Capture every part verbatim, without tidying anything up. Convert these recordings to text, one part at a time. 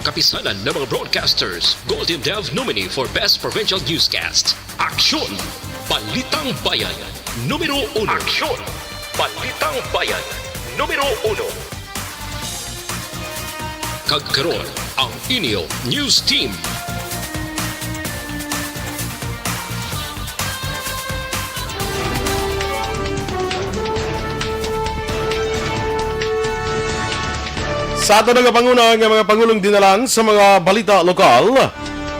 Kapisanan ng mga broadcasters, Golden Dove nominee for Best Provincial Newscast. Aksyon! Balitang Bayan, numero uno. Aksyon! Balitang Bayan, numero uno. Kag karon, ang inyo news team. Sa aton nagapanguna nga mga pangulong dinalan sa mga balita lokal,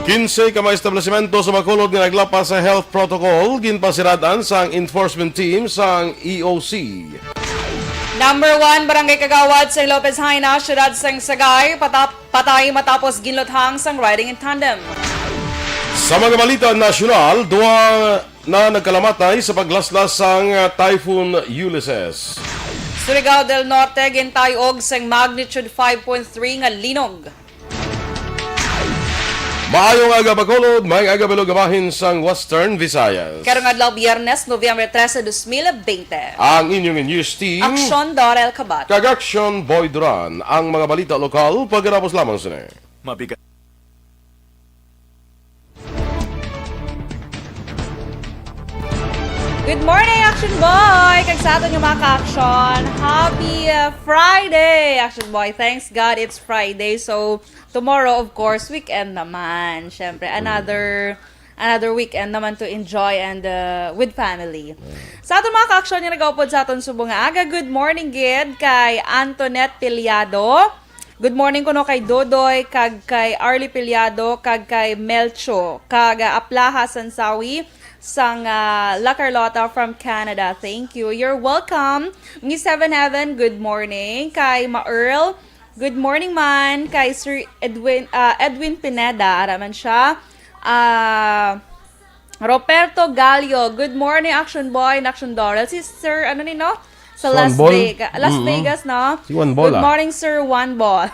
kinse ka mga establisimento sa Bacolod nga naglapas sa health protocol ginpasirad-an sang enforcement team sang E O C. Number one, Barangay Kagawad sa Lopez Jaena, siyudad sang Sagay, patap-, patay matapos ginluthang sang riding in tandem. Sa mga balita nasyonal, duha na nagkalamatay sa paglaslas sang, ah, Typhoon Ulysses. Surigao del Norte gintayog sang magnitude five point three nga linog. Maayong aga, Bacolod. Maayong aga, Bilog, bahin sang Western Visayas. Karong adlaw, Biyernes, Nobyembre trese, dos mil bente. Ang inyong news team, Aksyon Dorel Kabat. Kag Aksyon Boy Duran. Ang mga balita lokal, pagkatapos lamang sini. Mabigat. Good morning, Action Boy! Kag sa aton nga mga ka-action, happy, uh, Friday, Action Boy. Thanks God it's Friday. So, tomorrow, of course, weekend naman. Siyempre, another another weekend naman to enjoy and, uh, with family. Sa aton mga ka-action nga nagaupod sa aton subong nga aga, good morning gid kay Antoinette Piliado. Good morning kuno kay Dodoy, kag kay Arlie Piliado, kag kay Melcho, kag, ah, Aplaha Sansawi sang, ah, La Carlota from Canada. Thank you. You're welcome. Ni Seven Heaven, good morning. Kay Ma Earl, good morning man. Kay Sir Edwin, ah, Edwin Pineda, ara man siya. Ah, Roberto Gallo, good morning, Action Boy and Action Doral. Si Sir, ano ni, no? Sa Juan Las Bol? Vegas, Las Mm-mm. Vegas, no? Si Juan Bol, Good ah. morning, Sir Juan Bol.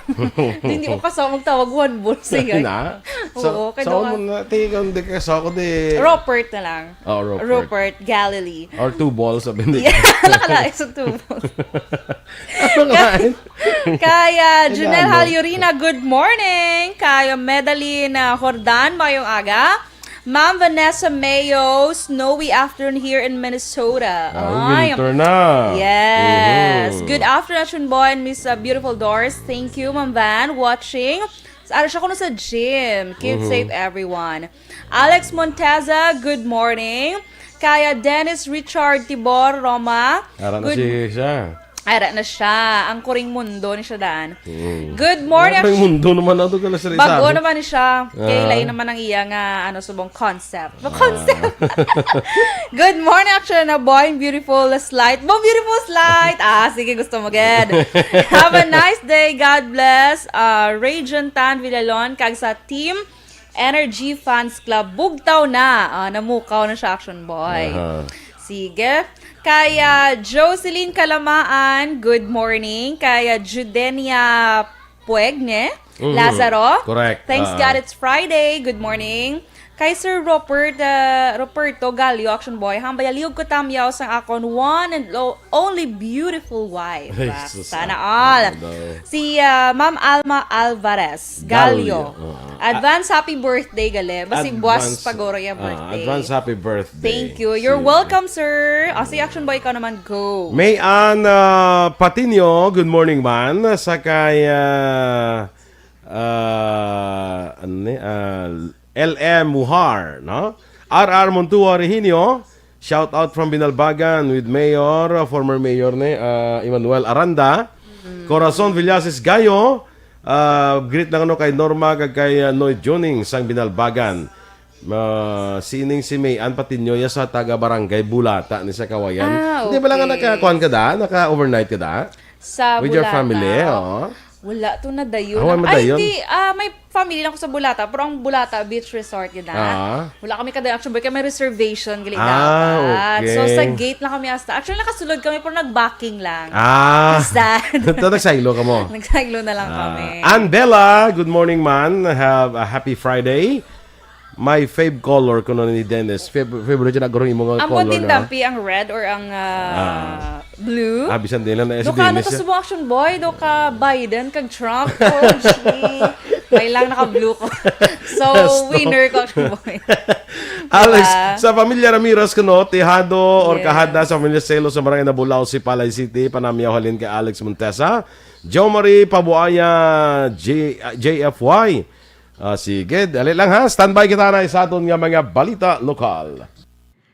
Hindi ko kaso magtawag Juan Bol. Sige. Na? Oo, Sa, kay sa Juan. Mo na, ti, kung di ka sa ako, di Robert na lang. Oh, Robert. Robert Galilee. Or two balls, sabi ni. Yeah, nakalain sa two balls. Ano nga? Kaya, Ano Junel nga? Halyorina, good morning. Kaya, Medalyn, ah, Jordan, mayong aga. Ma'am Vanessa Mayo, snowy afternoon here in Minnesota. Ah, Ay, winter na. Yes. Mhm. Good afternoon, Action Boy and Miss, uh, Beautiful Doris. Thank you, Ma'am Van, watching. Sa, ano siya kuno sa gym. Keep Mhm. safe, everyone. Alex Monteza, good morning. Kaya Dennis Richard Tibor Roma. Ara na Good si siya. Ara na siya. Ang kuring mundo ni siya daan. Mm. Good morning, Ang mundo naman ato ka na sa Bago Rizal. naman ni siya. Kay Ah. lain naman ang iya nga, ano, subong concept. Ah. Concept. Good morning, actually, na boy, beautiful slight. Bo, beautiful slight. Ah, sige, gusto mo, gid. Have a nice day. God bless. Ah, Ray Jontan Villalon, kag sa team Energy Fans Club. Bugtaw na. Ah, namukaw na siya, Action Boy. Aha. Sige. Kaya Jocelyn Kalamaan, good morning. Kaya Judenia Puegne Mhm. Lazaro. Correct. Thanks Ah. God it's Friday. Good morning. Kay Sir Robert, ah, Roberto Gallo, Action Boy, hambay, liog ko tamyaw sang akon one and lo-, only beautiful wife. Ay, Ah, sus, sana ah, all. ano daw? Si, ah, Ma'am Alma Alvarez Gallo. Gallo, oo. Advance happy birthday, gali. Basi buwas Advance, paguro iya ah, birthday. Advance happy birthday. Thank you. You're Si welcome, sir. Ah, si Action Boy, ikaw naman, go. May Ann, ah, Patinio, good morning, man. Sa kay, ah, ah, ano ni? Ah, L M Muhar, no? R R Montua Reginio, shout out from Binalbagan with Mayor, uh, former Mayor ni, uh, Emmanuel Aranda. Mm. Corazon Villasis Gayo, uh, greet lang ano kay Norma kag kay, uh, Noy Juning sang Binalbagan. Uh, sining si May Ann Patinio ya sa taga Barangay Bulata ni sa Kawayan. Ah, Hindi ba lang nga okay. nakakuan ka da? Naka-overnight ka da? Sa With your Bulata. family, oh. Wala to na dayon. Ah, wala Ay, madayon? hindi. Ah, may family lang ko sa Bulata, pero ang Bulata Beach Resort, yun na. Ah. Wala kami kadayon. Actually, kami reservation, gali Ah, dapat. okay. So, sa gate lang kami hasta. Actually, nakasulod kami, pero nag-backing lang. Ah. Sad. Ito, nagsaylo ka mo. Nagsaylo na lang Ah. kami. Ann Bella, good morning, man. Have a happy Friday. My fave color kuno ni Dennis. Fav-, favorite na guro imo nga Ang color din na. tampi ang red or ang, ah, Ah. blue? Ah, bisan din lang na Do ka, ano Dennis to, yan. Subong Action Boy? Do ka Biden kag Trump? O M G. May lang naka-blue ko. So, Yes, no? Winner ko, boy. Alex, Diba? Sa pamilya Ramirez kuno, tihado or Yes. kahada sa pamilya Selo sa barangay Nabulao, Sipalay City, panamyaw halin kay Alex Montesa, Jo Marie Pabuaya, J-, J F Y. Ah, sige, dali lang ha. Standby kita na sa aton nga mga balita lokal.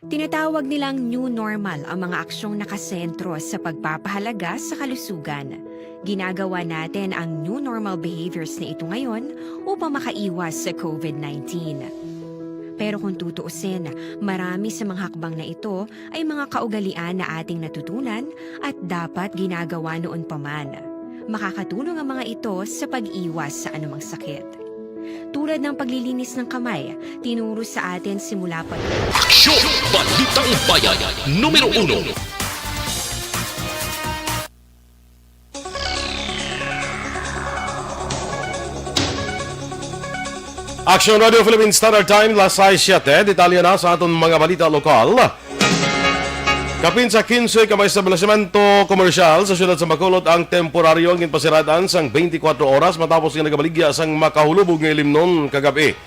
Tinatawag nilang new normal ang mga aksyong nakasentro sa pagpapahalaga sa kalusugan. Ginagawa natin ang new normal behaviors na ito ngayon upang makaiwas sa covid nineteen. Pero kung tutuusin, marami sa mga hakbang na ito ay mga kaugalian na ating natutunan at dapat ginagawa noon pa man. Makakatulong ang mga ito sa pag-iwas sa anumang sakit. Tulad ng paglilinis ng kamay, tinuro sa atin simula pa Aksyon! Balitang Bayan, numero uno. Action Radio Philippine Standard Time, las sais siete. Detalye na sa aton mga balita lokal. Kapin sa kinse ka mga establishmento komersyal sa siyudad sa Bacolod ang temporaryo ang ginpasiradan sang twenty-four oras matapos nga nagabaligya sang makahulubog nga ilimnon kagabi.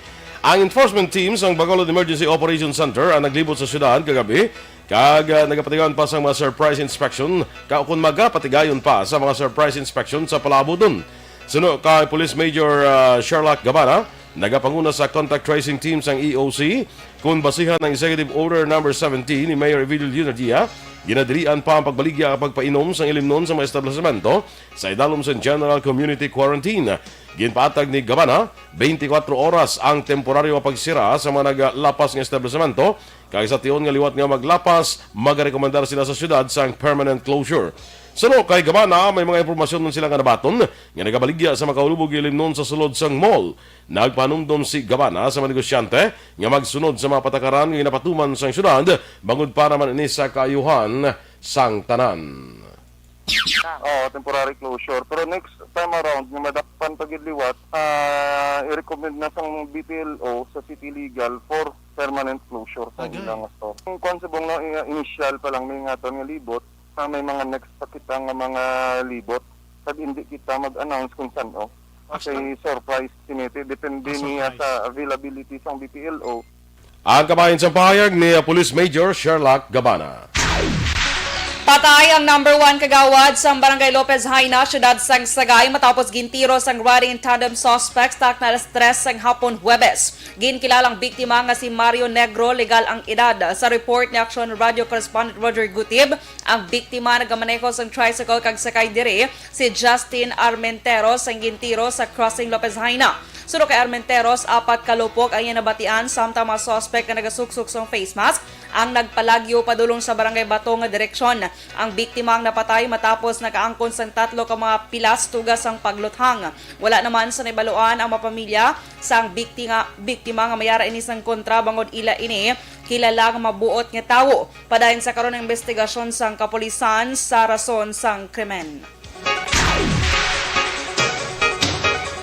Ang enforcement team sang Bacolod Emergency Operations Center ang naglibot sa siyudad kagabi kag, ah, nagapatigayon pa sang mga surprise inspection ka, o kon magapatigayon pa sa mga surprise inspection sa palabuton. Suno kay Police Major, ah, Sherlock Gabana, nagapanguna sa contact tracing team sang E O C, kung basihan ang Executive Order Number seventeen ni Mayor Evilio Leonardia, ginadilian pa ang pagbaligya ang pagpainom sang ilimnon sa mga establishmento sa idalom sang General Community Quarantine. Ginpaatag ni Gabana, twenty-four oras ang temporaryo nga pagsira sa mga naglapas nga establishmento, kag sa tion nga liwat nga maglapas, magarekomendar sila sa siyudad sang permanent closure. Suno kay Gabana, may mga impormasyon man sila nga nabaton nga nagabaligya sa makahulubog nga ilimnon sa sulod sang mall. Nagpahanumdom si Gabana sa mga negosyante nga magsunod sa mga patakaran nga ginapatuman sang siyudad bangod para man ini sa kaayuhan sang tanan. Oo, temporary closure. Pero next time around, nga madakpan pa gid liwat, ah, i-recommend na sang B P L O sa City Legal for permanent closure sa Agay. Ilang store. Ang kwan subong, no, i-, initial pa lang may nga nga libot, ah, may mga next pa kita nga mga libot. Kag hindi kita mag-announce kung san-o. Basta. Kay surprise, siniti. Depende Ah, niya surprise. Sa availability sang B P L O. Ang kabahin sang pahayag ni, uh, Police Major Sherlock Gabana. Patay ang number one kagawad sang Barangay Lopez Jaena, siyudad sang Sagay, matapos gintiro sang riding in tandem suspects takna alas tres sang hapon Huwebes. Ginkilalang biktima nga si Mario Negro, legal ang edad. Sa report ni Aksyon Radio correspondent Roger Gutib, ang biktima nagamaneho sang tricycle kag sakay diri si Justin Armenteros ang gintiro sa Crossing Lopez Jaena. Suno kay Armenteros, apat ka lupok ang iya nabatian, samtang mga suspect nga nagasuksok sang face mask ang nagpalagyo padulong sa Barangay Bato nga direksyon. Ang biktima ang napatay matapos nakaangkon sang tatlo ka mga pilas tuga sang pagluthang. Wala naman sa nahibaluan ang mga pamilya sang bikti-, nga, biktima nga may ara ini sang kontra bangod ila ini kilala nga mabuot nga tawo. Padayon sa karon ang investigasyon sang kapulisan sa rason sang krimen.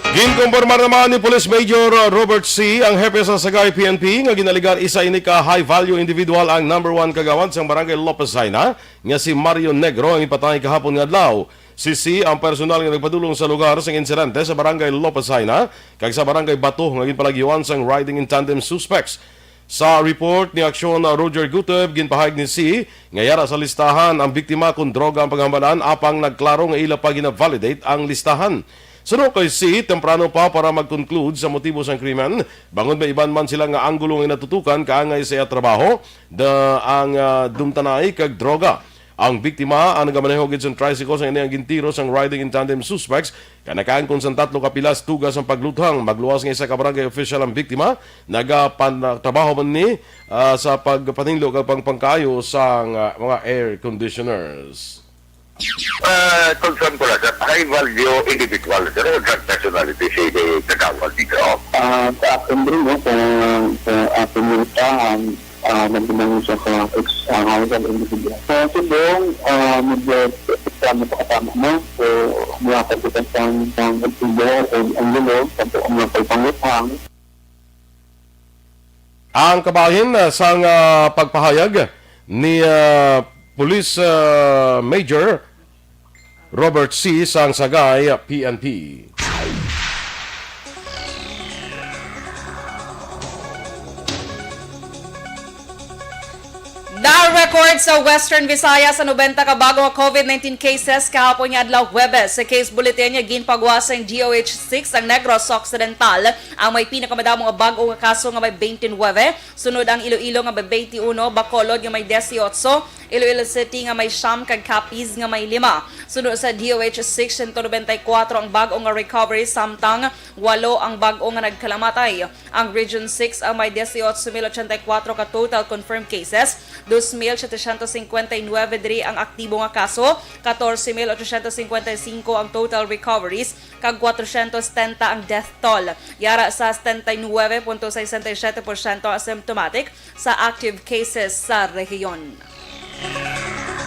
Ginkumpirmar naman ni Police Major, uh, Robert C., ang hepe sa Sagay P N P, nga ginaligar isa ini ka high-value individual ang number one kagawad sang Barangay Lopez Jaena, nga si Mario Negro, ang ipatay kahapon nga adlaw. Si C ang personal nga nagpadulong sa lugar sang insidente sa Barangay Lopez Jaena kag sa Barangay Bato nga ginpalagyuan sang riding in tandem suspects. Sa report ni Aksyon, uh, Roger Guteb, ginpahayag ni C nga yara sa listahan ang biktima kon droga ang paghambalan, apang nagklaro nga ila pa gina-validate ang listahan. Suno kay C, temprano pa para mag-conclude sa motibo sang krimen, bangod may iban man sila nga anggulo nga natutukan kaangay sa iya trabaho, da ang, ah, dumtanay kag droga. Ang biktima ang nagamaneho gid sang tricycle sang ini ang gintiro sang riding in tandem suspects, kag nakaangkon sang tatlo ka pilas tuga sang pagluthang. Magluwas nga isa ka barangay official ang biktima, nagapan-, trabaho man ni, ah, sa pagpaninlo kag pangpangkaayo sang, ah, mga air conditioners. Ah, confirm ko lang, sir. High value individual, sir. O drug personality, siya yung kagawad dito. Ah, sa akin rin, no, kung, kung akin yung listahan, ah, nagdinang siya sa ex-, ah, high value individual. So, subong, ah, medyo exam na pakatama mo. So, mga kagutan sang, sang Angulo, o Angulo, sa buong mga pagpanguthang. Ang kabahin, ah, sang, ah, pagpahayag ni, ah, Police, ah, Major Robert C. sang Sagay P N P. Record sa Western Visayas sa nobenta ka bago nga COVID nineteen cases kahapon nga adlaw Huwebes. Sa case bulletin nga ginpagawas sang D O H six ang Negros Occidental ang may pinakamadamo nga bago nga kaso nga may twenty-nine, sunod ang Iloilo nga may twenty-one, Bacolod nga may dieciocho, Iloilo City nga may siyam kag Capiz nga may lima. Sunod sa D O H six, siyento nobenta y kuwatro ang bago nga recovery samtang walo ang bago nga nagkalamatay. Ang Region six ang may dieciocho mil ochenta y kuwatro ka total confirmed cases, dos mil setecientos cincuenta y nueve diri ang aktibo nga kaso, catorce mil ochocientos cincuenta y cinco ang total recoveries, kag cuatrocientos setenta ang death toll. Yara sa setenta y nueve punto sesenta y siete porsyento asymptomatic sa active cases sa rehiyon.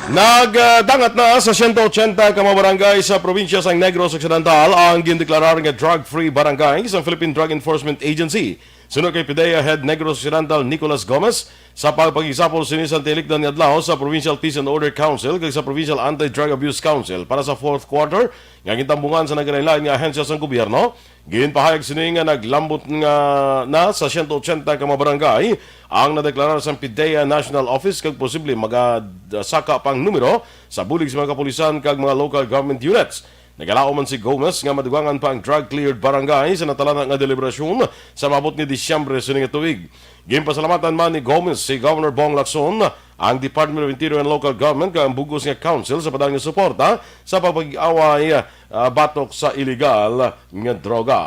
Nagdangat na sa siyento ochenta ka mga barangay sa probinsya sang Negros Occidental ang gindeklarar nga drug-free barangay sang Philippine Drug Enforcement Agency. Suno kay PDEA Head Negros Occidental Nicolas Gomez, sa pagpakigsapol sini sa tilikdan nga adlaw sa Provincial Peace and Order Council kag sa Provincial Anti-Drug Abuse Council para sa fourth quarter nga gintambungan sa nagkalainlain nga ahensya sang gobyerno, ginpahayag sini nga naglambot nga na sa siyento ochenta ka mga barangay ang nadeklarar sang PDEA National Office kag posible magasaka pa ang numero sa bulig sa mga kapulisan kag mga local government units. Nagalaom man si Gomez nga madugangan pa ang drug-cleared barangay sa natalana nga deliberasyon sa maabot ni Disyembre sini nga tuig. Ginpasalamatan man ni Gomez si Governor Bong Lacson, ang Department of Interior and Local Government kag ang bug-os nga council sa padaan nga suporta sa pagpakig-away, ah, batok sa iligal nga droga.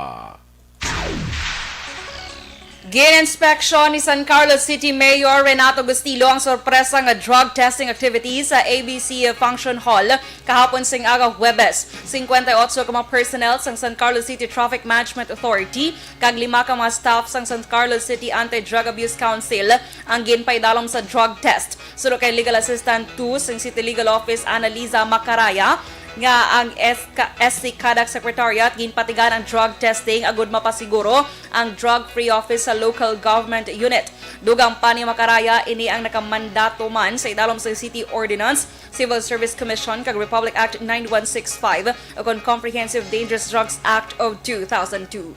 Gin-inspeksyon ni San Carlos City Mayor Renato Bustillo ang sorpresa nga drug testing activities sa A B C Function Hall kahapon sing aga Huwebes. Singkwenta y otso ka mga personnel sang San Carlos City Traffic Management Authority kag lima ka mga staff sang San Carlos City Anti-Drug Abuse Council ang ginpaidalom sa drug test. Suno kay Legal Assistant two sang City Legal Office, Annalisa Macaraya, nga ang S C CADAC Secretariat ginpatigan ang drug testing agud mapasiguro ang drug-free office sa local government unit. Dugang pa ni Macaraya, ini ang nakamandato man sa idalom sa City Ordinance, Civil Service Commission kag Republic Act nine one six five ukon Comprehensive Dangerous Drugs Act of two thousand two.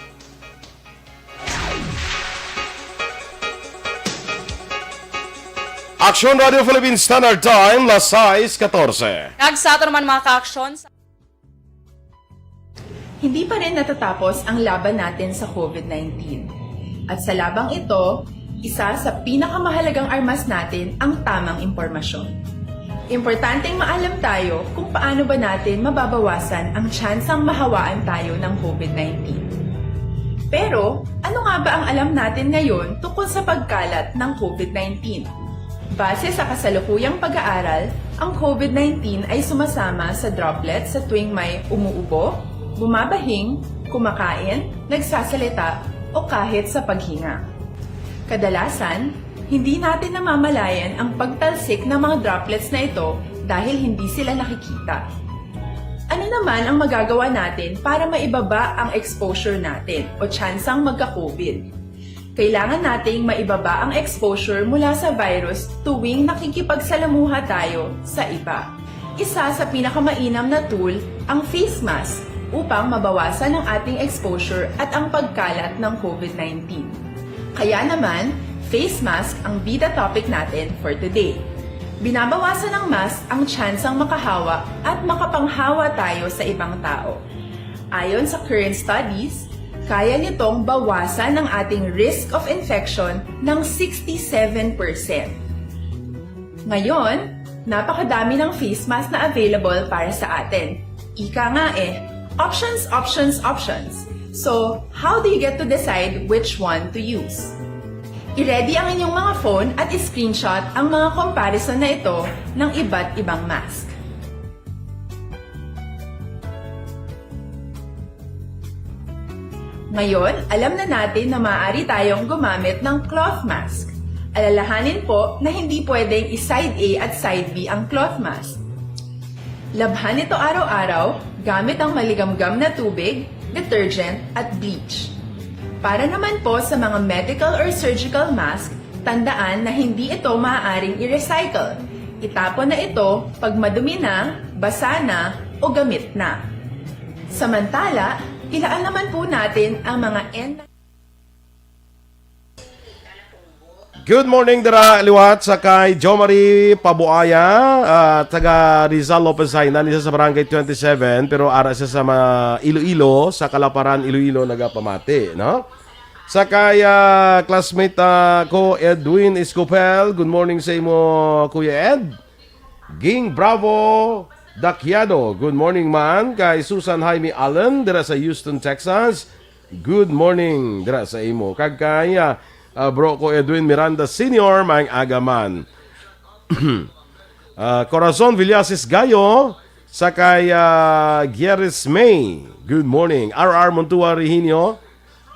Aksyon Radio Philippine Standard Time, las sais katorse. Kag sa aton naman mga kaaksyon, sa- Hindi pa rin natatapos ang laban natin sa COVID nineteen. At sa labang ito, isa sa pinakamahalagang armas natin ang tamang impormasyon. Importanteng maalam tayo kung paano ba natin mababawasan ang tsansang mahawaan tayo ng COVID nineteen. Pero, ano nga ba ang alam natin ngayon tungkol sa pagkalat ng COVID nineteen? Base sa kasalukuyang pag-aaral, ang COVID nineteen ay sumasama sa droplet sa tuwing may umuubo, bumabahing, kumakain, nagsasalita, o kahit sa paghinga. Kadalasan, hindi natin namamalayan ang pagtalsik ng mga droplets na ito dahil hindi sila nakikita. Ano naman ang magagawa natin para maibaba ang exposure natin o tsansang magka-COVID? Kailangan nating maibaba ang exposure mula sa virus tuwing nakikipagsalamuha tayo sa iba. Isa sa pinakamainam na tool ang face mask upang mabawasan ang ating exposure at ang pagkalat ng COVID nineteen. Kaya naman, face mask ang bida topic natin for today. Binabawasan ng mask ang tsansang makahawa at makapanghawa tayo sa ibang tao. Ayon sa current studies, kaya nitong bawasan ang ating risk of infection ng sixty-seven percent. Ngayon, napakadami ng face mask na available para sa atin. Ika nga eh, options, options, options. So, how do you get to decide which one to use? I-ready ang inyong mga phone at i-screenshot ang mga comparison na ito ng iba't ibang mask. Ngayon, alam na natin na maaari tayong gumamit ng cloth mask. Alalahanin po na hindi pwedeng i-side A at side B ang cloth mask. Labhan ito araw-araw gamit ang maligamgam na tubig, detergent, at bleach. Para naman po sa mga medical or surgical mask, tandaan na hindi ito maaaring i-recycle. Itapon na ito pag madumi na, basa na, o gamit na. Samantala, ilaan naman po natin ang mga N Good morning dira liwat sa kay Jo Marie Pabuaya, ah, taga Rizal Lopez Hainan, isa sa Barangay twenty-seven, pero ara siya sa ma-, Iloilo, sa Kalaparan, Iloilo, nagapamati, no? Sa kay, ah, classmate, ah, ko, Edwin Escopel, good morning sa imo, Kuya Ed. Ging Bravo Daquiado, good morning man. Kay Susan Jaime Allen, dira sa Houston, Texas, good morning dira sa imo. Kag kay, ah, ah, bro ko Edwin Miranda Senior, maayong aga man. Ah, Corazon Villasis Gayo, sa kay, ah, Gieres May, good morning. R R Montua Rehinio,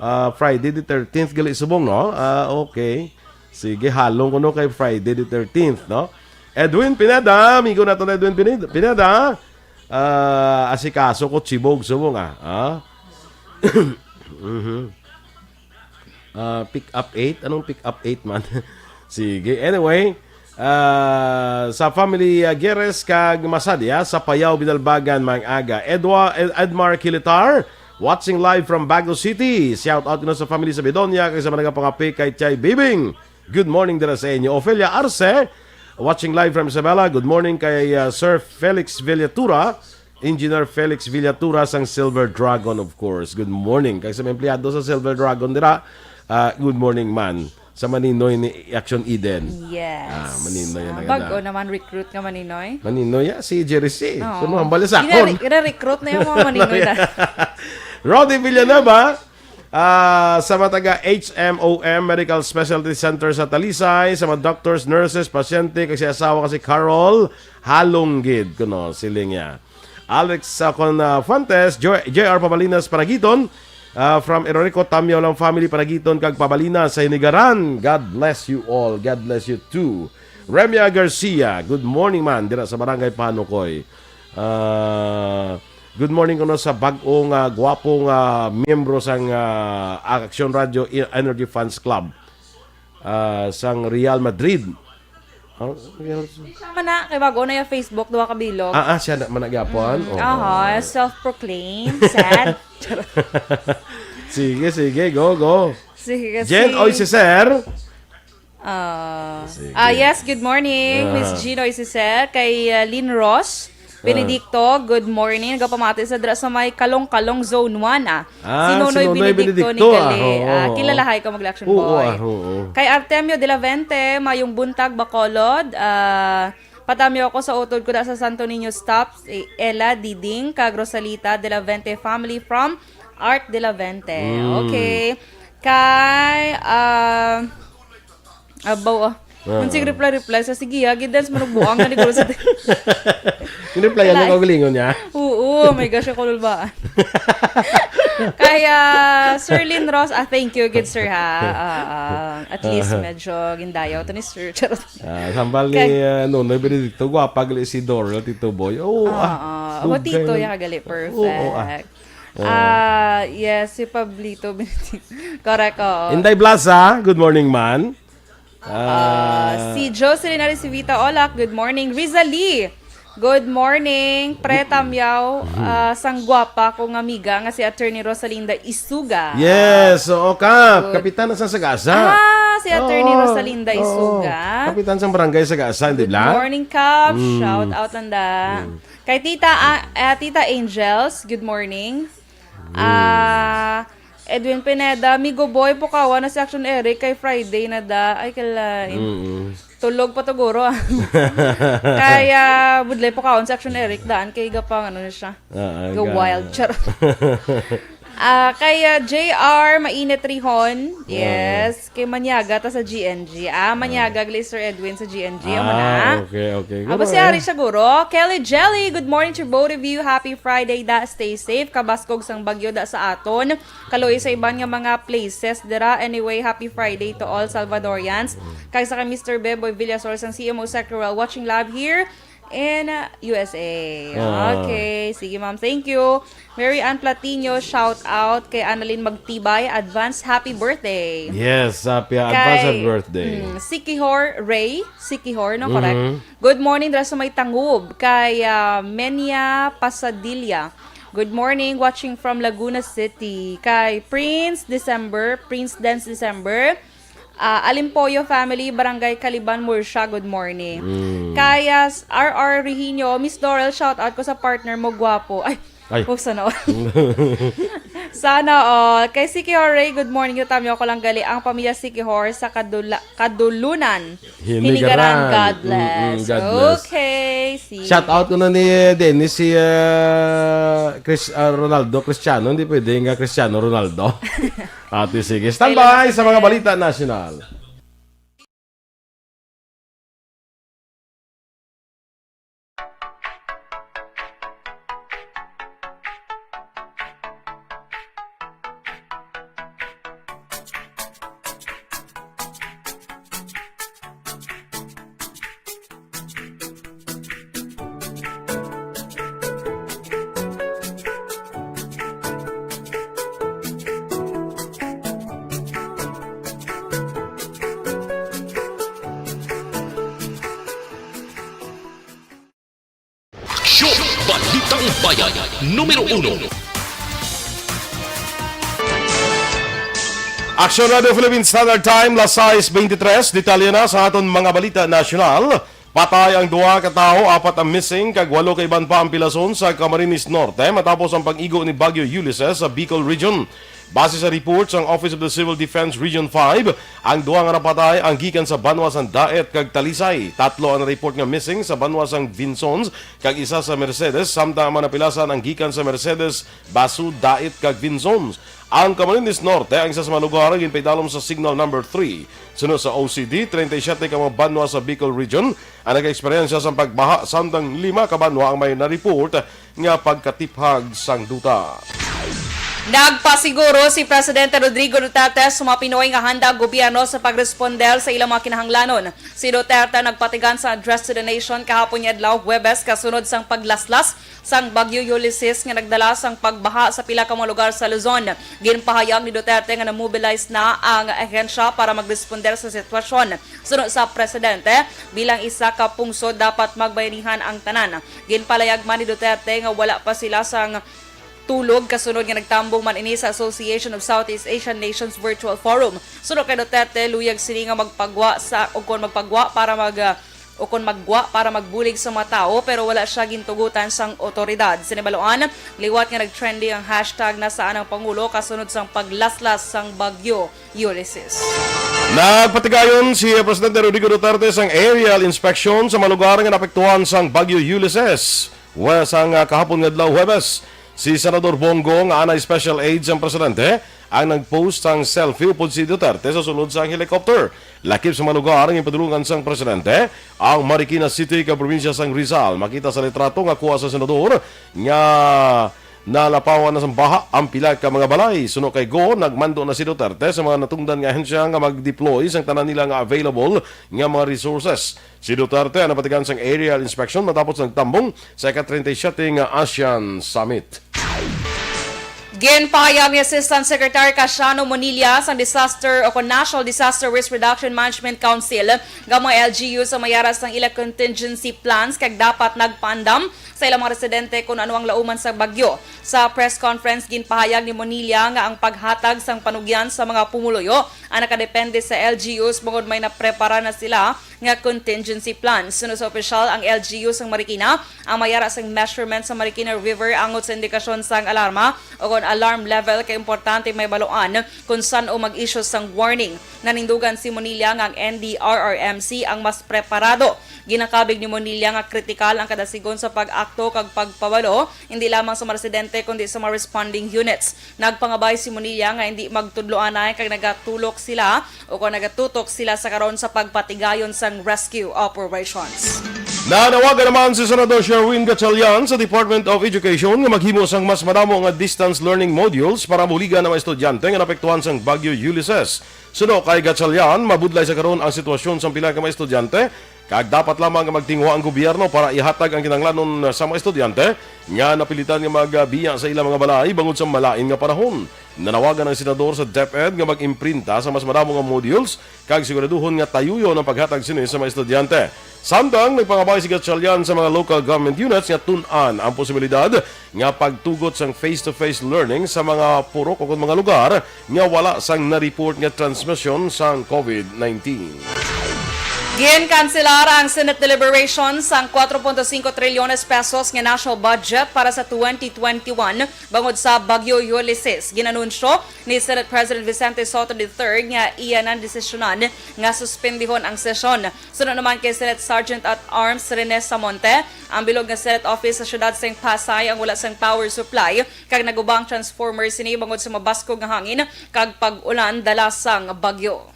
ah, Friday the thirteenth gali subong, no? Ah, okay. Sige, halong kuno kay Friday the thirteenth, no? Edwin Pineda, amigo naton Edwin Pineda, Pineda. Ah, asikaso ko chibog subong, ah. Ah? Mhm. Ah, pick up eight? Anong pick up eight man? Sige, anyway, ah, sa family, ah, Geres kag Masadia sa Payao, Binalbagan, maayong aga. Edwa-, Ed-, Edmar Kilitar, watching live from Bago City. Shout out kuno sa family sa Bedonia kag sa mga nagapangape kay Chay Bibing. Good morning dira sa inyo. Ofelia Arce, watching live from Isabela. Good morning kay, ah, Sir Felix Villatura, Engineer Felix Villatura sang Silver Dragon, of course. Good morning. Kag sa mga empleyado sa Silver Dragon dira, ah, good morning man. Sa Maninoy ni Action Eden. Yes. Ah, Maninoy ang Ah, nagada. Bag-o naman recruit nga Maninoy. Maninoy, ah, si Jerry C. Oo. Sa mga hambal sa Ira-, akon. Ira-recruit na yung mga Maninoy na. Roddy Villanueva, ah, sa mga taga H M O M Medical Specialty Center sa Talisay, sa mga doctors, nurses, pasyente, kag si asawa nga si Carol, halong gid kuno, siling niya. Alex, ah, kon, ah, Fuentes, Jo-, J R Pabalinas, Paragiton, ah, from Erorico, Tamyaw lang family, Paragiton, kag Pabalinas sa Hinigaran. God bless you all. God bless you too. Remia Garcia, good morning man, dira sa Barangay Panukoy. Ah, good morning kuno sa bag-ong, ah, gwapong, ah, miyembro sang, ah, Action Radio E-, Energy Fans Club, ah, sang Real Madrid. Oh, Real Siya man na, kay bago na yung Facebook, duha ka bilog. Ah, ah, siya na man nagyapon. Mm, Oo. Aha, self-proclaimed, sad. Sige, sige, go, go. Sige, Jen, si oy, si Sir. Ah, Sige. Ah, yes, good morning, Miss Ah. Gino Isisel, kay, ah, Lynn Ross Ah. Benedicto, good morning. Nagapamati sa dra sa may Kalong-Kalong Zone one, ah. Ah, Si Nonoy si Nonoy Benedicto ni Benedicto, ah, Gali. Oo, Ah, oo. Kilalahay ko mag-election Oo, boy. Ah, oo. Kay Artemio de la Vente, mayong buntag, Bacolod. Ah, patamyo ako sa utod ko da sa Santo Niño Stops, eh, Ella Diding, kag Rosalita de la Vente family from Art de la Vente. Mm. Okay. Kay, ah, Abaw, ah. Ah. Kung sig reply, reply sa sige, ah, gidance mo nagbuang na ni Guro sa Yung reply yan, Wala. Yung kaugalingon niya? Oo, my gosh, ako lulbaan. Kaya, Sir Lin Ross, ah, thank you, good sir, ha. Ah, ah, at least, Ah. medyo gindayaw to ni Sir. Charot. Ah, sambal ni, Kay ah, Nonoy Benedicto, gwapa gali si Doral, Tito Boy. Oo, Oo, ah, oo. Dugay Tito, lang. Yan kagali, Oo, ah. perfect. Oo. Ah, yes, si Pablito Benedicto. Correct, oo. Inday Blasa, good morning, man. Ah, Ah. si Jocelyn Aricivita Olak, good morning. Riza Lee, good morning. Pre Tamyaw, ah, sang gwapa kong amiga nga si Attorney Rosalinda Isuga. Yes, oo, Kap. Good. Kapitan na sa Sagasa. Ah, si Attorney Oo, Rosalinda oo. Isuga. Kapitan sa Barangay Sagasa, di Good ba? morning, Kap. Mm. Shout out, nanda. Mm. Kay Tita, ah, ah, Tita Angels, good morning. Mm. Ah, Edwin Pineda, Migo Boy, pukawan na si Action Eric kay Friday na da. Ay, kalain. Mm-mm. Tulog pa to, guro, ah. Kaya, budlay pukawan si Action Eric, daan kay gapang, ano na siya. Ah, ah, Go ga- wild, charot. Ah, kay, ah, J R Mainit Rihon. Ah. Yes. Kay Manyaga ta sa G N G. Ah, Manyaga Ah. gali Sir Edwin sa G N G. Amo Ah, na. okay, okay. Abo Guro, si eh. Ari siguro. Kelly Jelly, good morning to both of you. Happy Friday da. Stay safe. Kabaskog sang bagyo da sa aton. Kaluoy sa iban nga mga places dira. Anyway, happy Friday to all Salvadorians. Kag sa kay Mister Beboy Villasor sang C M O Sectorel watching live here in, uh, U S A. Ah. Okay. Sige, ma'am. Thank you. Mary Ann Platino, shout out kay Annalyn Magtibay, advance happy birthday. Yes, happy, advance Kay, happy birthday. mm, Sikihor Ray, Sikihor, no? Correct. Mhm. Good morning, dira sa may Tangub, kay, ah, Menia Pasadilla. Good morning, watching from Laguna City. Kay Prince December, Prince Dance December. Ah, Alimpoyo family, Barangay Caliban, Murcia, good morning. Mm. Kay, ah, s-, R R Rehiño, Miss Dorel, shout out ko sa partner mo, gwapo. Ay, Ay. Oh, sana all. Sana all. Kay Sikihor Ray, good morning, Yutamyo ko lang gali. Ang pamilya Sikihor sa Kadula-, Kadulunan. Hinigaran. Hinigaran. God bless. Mm, mm, God bless. Okay, si Shout out ko na ni, eh, Dennis, si, ah, Chris, ah, Ronaldo Cristiano. Hindi pwede nga Cristiano Ronaldo. Ate, sige. Kailan Standby na sa mga balita nasyonal. Aksyon! Balitang Bayan, numero uno. Aksyon Radio Philippine Standard Time, las sais beintitrés. Detalye na sa aton mga balita nasyonal. Patay ang duha ka tawo, apat ang missing, kag walo ka iban pa ang pilason sa Camarines Norte matapos ang pag-igo ni Bagyo Ulysses sa Bicol Region. Base sa report sang Office of the Civil Defense Region five, ang duha nga napatay ang gikan sa banwa sang Daet kag Talisay. Tatlo ang na-report nga missing sa banwa sang Vinzons kag isa sa Mercedes, samtang ang mga napilasan ang gikan sa Mercedes, Basu, Daet kag Vinzons. Ang Camarines Norte ang isa sa mga lugar nga ginpaidalom sa Signal Number Three. Suno sa O C D, treinta y siete ka mga banwa sa Bicol Region ang nag-eksperyensya sang pagbaha, samtang lima ka banwa ang may na-report nga pagkatiphag sang duta. Nagpasiguro si Presidente Rodrigo Duterte sa mga Pinoy nga handa ang gobyerno sa pagresponder sa ilang mga kinahanglanon. Si Duterte nagpatigan sa Address to the Nation kahapon nga adlaw, Huwebes, kasunod sang paglaslas sang Bagyo Ulysses nga nagdala sang pagbaha sa pila ka mga lugar sa Luzon. Ginpahayag ni Duterte nga na-mobilize na ang ahensya para magresponder sa sitwasyon. Suno sa presidente, bilang isa ka pungsod, dapat magbayanihan ang tanan. Ginpalayag man ni Duterte nga wala pa sila sang tulog kasunod nga nagtambong man ini sa Association of Southeast Asian Nations Virtual Forum. Suno kay Duterte, luyag sini nga magpagwa sa, o kon magpagwa para mag, ah, o kon maggwa para magbulig sa mga tawo, pero wala siya gintugutan sang otoridad. Sa nahibaluan, liwat nga nag-trending ang hashtag Nasaan ang Pangulo kasunod sang paglaslas sang Bagyo Ulysses. Nagpatigayon si Presidente Rodrigo Duterte sang aerial inspection sa mga lugar nga naapektuhan sang Bagyo Ulysses. Wa-, sang, ah, kahapon nga adlaw, Huwebes, si Senador Bong Go, nga anay special aid sang presidente, ang nag-post sang selfie upod si Duterte sa sulod sang helicopter. Lakip sa mga lugar nga ginpadulungan sang presidente, ang Marikina City kag probinsya sang Rizal. Makita sa litrato nga kuha sa senador nga nalapawan na sang baha ang pila ka mga balay. Suno kay Go, nagmando na si Duterte sa mga natungdan nga ahensya nga mag-deploy sang tanan nila nga available nga mga resources. Si Duterte ang napatigan sang aerial inspection matapos nagtambong sa ika-treinta y siete nga ASEAN Summit. Ginpahayag ni Assistant Secretary Casiano Monilla sang Disaster o kon National Disaster Risk Reduction Management Council nga mga L G Us ang may ara sang ila contingency plans kag dapat nagpaandam sa ilang mga residente kon ano ang lauman sa bagyo. Sa press conference, ginpahayag ni Monilla nga ang paghatag sang panugyan sa mga pumuluyo ang nakadepende sa L G Us bangod may naprepara na sila nga contingency plan. Suno sa opisyal, ang L G U sang Marikina ang may ara sang measurement sa Marikina River angot sa indikasyon sang alarma o kon alarm level, kay importante mahibaluan kon san-o mag-issue sang warning. Nanindugan si Monilla nga ang N D R R M C ang mas preparado. Ginakabig ni Monilla nga kritikal ang kadasigon sa pag-akto kag pagpabalo, hindi lamang sa mga residente kundi sa mga responding units. Nagpangabay si Monilla nga hindi magtudloanay kag nagatulok sila o kon nagatutok sila sa karon sa pagpatigayon sang rescue operations. Nanawagan naman si Senador Sherwin Gatchalian sa Department of Education nga maghimo sang mas madamo nga distance learning modules para mabuligan ang mga estudyante nga naapektuhan sang Bagyo Ulysses. Suno kay Gatchalian, mabudlay sa karon ang sitwasyon sang pila ka mga estudyante, kag dapat lamang nga magtinguha ang gobyerno para ihatag ang kinahanglanon sa mga estudyante nga napilitan nga magbiya sa ilang mga balay bangod sa malain nga panahon. Nanawagan ang senador sa DepEd nga mag-imprinta sa mas madamo nga modules kag siguraduhon nga tayuyon ang paghatag sini sa mga estudyante. Samtang nagpangabay si Gatchalian sa mga local government units nga tun-an ang posibilidad nga pagtugot sang face-to-face learning sa mga purok o mga lugar nga wala sang na-report nga transmisyon sang COVID nineteen. Ginkanselar ang Senate deliberation sang four point five trilyones pesos nga national budget para sa twenty twenty-one bangod sa Bagyo Ulysses. Ginanunsyo ni Senate President Vicente Sotto the third nga iya nang desisyonan nga suspendihon ang sesyon. Suno naman kay Senate Sergeant at Arms Rene Samonte, ang bilog nga Senate office sa siyudad sang Pasay ang wala sang power supply kag nagubang transformer sini bangod sa mabaskog nga hangin kag pag-ulan dala sang bagyo.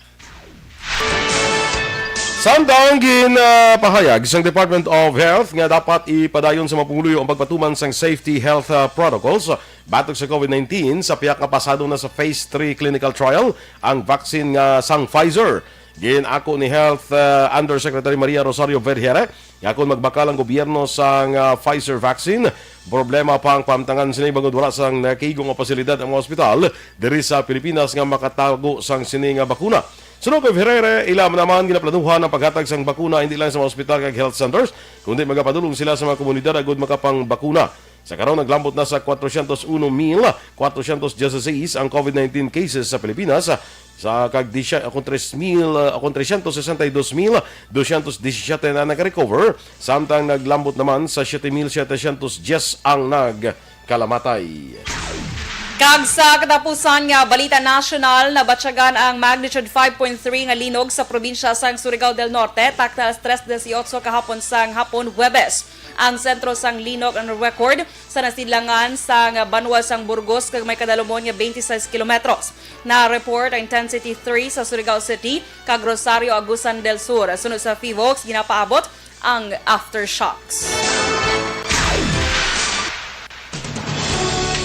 Samtang ginpahayag sang Department of Health nga dapat ipadayon sa mga pumuluyo ang pagpatuman sang safety health ah, protocols batok sa COVID nineteen sa pihak nga pasado na sa phase three clinical trial ang vaccine nga sang Pfizer. Gin-ako ni Health ah, Undersecretary Maria Rosario Vergere nga kon magbakal ang gobyerno sang ah, Pfizer vaccine, problema pa ang pamtangan sini bangod wala sang nakigong nga pasilidad ang mga ospital diri sa Pilipinas nga makatago sang sini nga bakuna. Suno kay Ferreira, ila naman ginaplanuhan ang paghatag sang bakuna hindi lang sa mga ospital kag health centers, kundi magapadulong sila sa mga komunidad agud makapangbakuna. Sa karon, naglambot na sa kuwatrosyentos uno mil kuwatrosyentos dieciséis ang COVID nineteen cases sa Pilipinas, sa kag disya, akong tres mil, akong tresyentos sesenta y dos mil dosyentos disisiete na nag-recover, samtang naglambot naman sa siyete mil setecientos dyes ang nagkalamatay. Kag sa katapusan nga balita nasyonal, nabatyagan ang magnitude five point three nga linog sa probinsya sang Surigao del Norte, takna alas tres dieciocho kahapon sang hapon, Huwebes. Ang sentro sang linog ang record sa nasidlangan sang banwa sang Burgos kag may kadalumon nga twenty-six kilometros. Na-report ang intensity three sa Surigao City kag Rosario, Agusan del Sur. Sunod sa PHIVOLCS, ginapaabot ang aftershocks.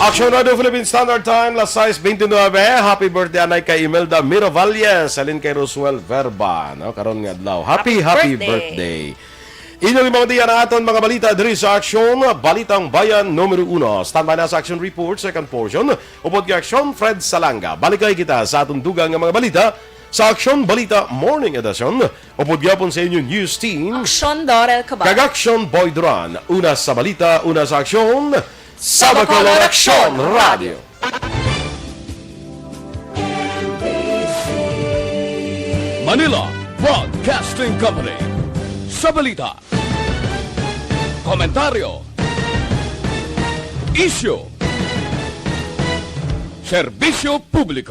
Action Radio Philippine Standard Time, las sais veintinuebe. Happy birthday anay kay Imelda Miravalles, halin kay Roswell Verba, no? Karon nga adlaw. Happy, happy, happy birthday. Birthday. Inyong ibang diyan ang aton mga balita diri sa Aksyon, Balitang Bayan numero uno. Standby na sa Action Report, second portion. Upod kay Aksyon, Fred Salanga. Balikay kita sa aton dugang nga mga balita sa Aksyon Balita Morning Edition. Upod gyapon sa inyo news team. Aksyon, Dorel Cabal. Kag Aksyon, Boy Duran. Una sa balita, una sa aksyon. Sa Bacolod Aksyon Radio. Manila Broadcasting Company. Sa balita, komentaryo, isyu, serbisyo publiko.